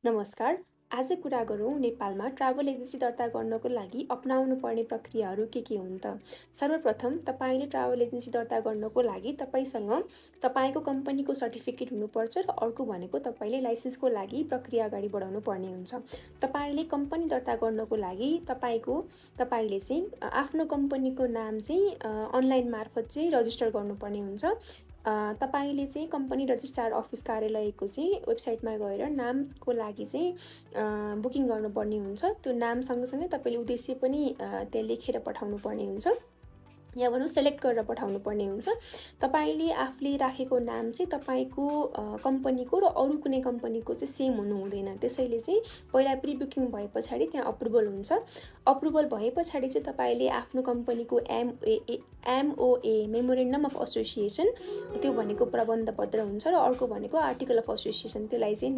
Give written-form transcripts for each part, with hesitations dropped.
नमस्कार। आज कुरा गरौँ नेपालमा ट्राभल एजेन्सी दर्ता गर्नको लागि अपनाउनु पर्ने प्रक्रियाहरू के हुन् त? सर्वप्रथम तपाईँले ट्राभल एजेन्सी दर्ता गर्नको लागि तपाईँसँग तपाईँको कम्पनीको सर्टिफिकेट हुनुपर्छ र अर्को भनेको तपाईँले लाइसेन्सको लागि प्रक्रिया अगाडि बढाउनु पर्ने हुन्छ। तपाईँले कम्पनी दर्ता गर्नको लागि तपाईँले चाहिँ आफ्नो कम्पनीको नाम चाहिँ अनलाइन मार्फत चाहिँ रजिस्टर गर्नुपर्ने हुन्छ। तपाईँले चाहिँ कम्पनी रजिस्ट्रार अफिस कार्यालयको चाहिँ वेबसाइटमा गएर नामको लागि चाहिँ बुकिङ गर्नुपर्ने हुन्छ। त्यो नाम सँगसँगै तपाईँले उद्देश्य पनि त्यहाँ लेखेर पठाउनु पर्ने हुन्छ, या भनौँ सेलेक्ट गरेर पठाउनु पर्ने हुन्छ। तपाईँले आफूले राखेको नाम चाहिँ तपाईँको कम्पनीको र अरू कुनै कम्पनीको चाहिँ सेम हुनु हुँदैन। त्यसैले चाहिँ पहिला प्रि बुकिङ भए पछाडि त्यहाँ अप्रुभल हुन्छ। अप्रुभल भए पछाडि चाहिँ तपाईँले आफ्नो कम्पनीको एमओए मेमोरेन्डम अफ एसोसिएसन, त्यो भनेको प्रबन्ध पत्र हुन्छ, र अर्को भनेको आर्टिकल अफ एसोसिएसन, त्यसलाई चाहिँ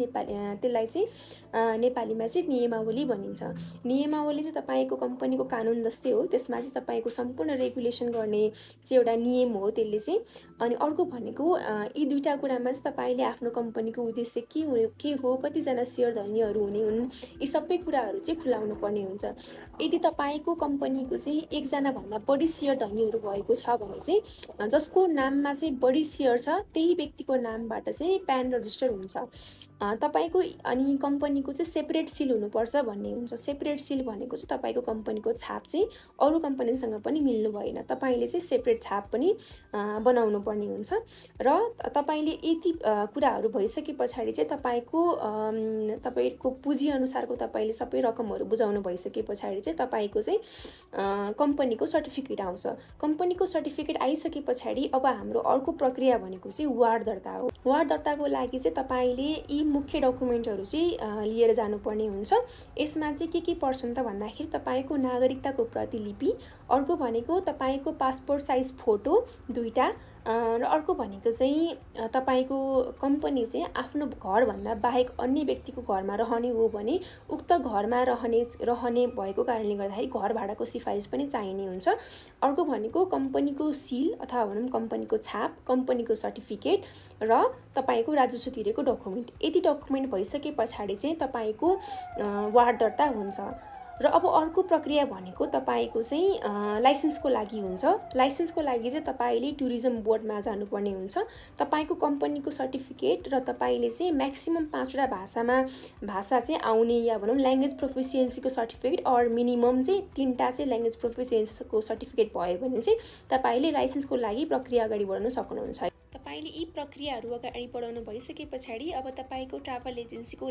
नेपालीमा चाहिँ नियमावली भनिन्छ। नियमावली चाहिँ तपाईँको कम्पनीको कानुन जस्तै हो, त्यसमा चाहिँ तपाईँको सम्पूर्ण रेगुलेसन गर्ने चाहिँ एउटा नियम हो त्यसले चाहिँ। अनि अर्को भनेको यी दुईवटा कुरामा चाहिँ तपाईँले आफ्नो कम्पनीको उद्देश्य के हो, कतिजना सेयर धनीहरू हुने हुन्, यी सबै कुराहरू चाहिँ खुलाउनु पर्ने हुन्छ। यदि तपाईँको कम्पनीको चाहिँ एकजनाभन्दा बढी सेयर धनीहरू भएको छ भने चाहिँ जसको नाममा चाहिँ बढी सेयर छ त्यही व्यक्तिको नामबाट चाहिँ प्यान रजिस्टर हुन्छ। तपाईँको अनि कम्पनीको चाहिँ सेपरेट सिल हुनुपर्छ भन्ने हुन्छ। सेपरेट सिल भनेको चाहिँ तपाईँको कम्पनीको छाप चाहिँ अरू कम्पनीसँग पनि मिल्नु भएन, तपाईँले चाहिँ सेपरेट छाप पनि बनाउनु पर्ने हुन्छ। र तपाईँले यति कुराहरू भइसके पछाडि चाहिँ तपाईँको पुँजी अनुसारको तपाईँले सबै रकमहरू बुझाउनु भइसके पछाडि चाहिँ तपाईँको चाहिँ कम्पनीको सर्टिफिकेट आउँछ। कम्पनीको सर्टिफिकेट आइसके पछाडि अब हाम्रो अर्को प्रक्रिया भनेको चाहिँ वार्ड दर्ता हो। वार्ड दर्ताको लागि चाहिँ तपाईँले यी मुख्य डकुमेन्टहरू चाहिँ लिएर जानुपर्ने हुन्छ। यसमा चाहिँ के पर्छन् त भन्दाखेरि तपाईँको नागरिकताको प्रतिलिपि, अर्को भनेको तपाईँको पासपोर्ट साइज फोटो 2टा, र अर्को भनेको चाहिँ तपाईँको कम्पनी चाहिँ आफ्नो घरभन्दा बाहेक अन्य व्यक्तिको घरमा रहने हो भने उक्त घरमा रहने भएको कारणले गर्दाखेरि घर भाडाको सिफारिस पनि चाहिने हुन्छ। अर्को भनेको कम्पनीको सिल अथवा भनौँ कम्पनीको छाप, कम्पनीको सर्टिफिकेट र तपाईँको राजस्व तिरेको डकुमेन्ट। यति डकुमेन्ट भइसके पछाडि चाहिँ तपाईँको वार्ड दर्ता हुन्छ। र अब अर्को प्रक्रिया भनेको तपाईँको चाहिँ लाइसेन्सको लागि हुन्छ। लाइसेन्सको लागि चाहिँ तपाईँले टुरिज्म बोर्डमा जानुपर्ने हुन्छ। तपाईँको कम्पनीको सर्टिफिकेट र तपाईँले चाहिँ म्याक्सिमम 5वटा भाषा चाहिँ आउने, या भनौँ ल्याङ्ग्वेज प्रोफिसियन्सीको सर्टिफिकेट, अर मिनिमम चाहिँ 3टा चाहिँ ल्याङ्ग्वेज प्रोफिसियन्सीको सर्टिफिकेट भयो भने चाहिँ तपाईँले लाइसेन्सको लागि प्रक्रिया अगाडि बढाउन सक्नुहुन्छ। तपाईँले यी प्रक्रियाहरू अगाडि बढाउनु भइसके पछाडि अब तपाईँको ट्राभल एजेन्सीको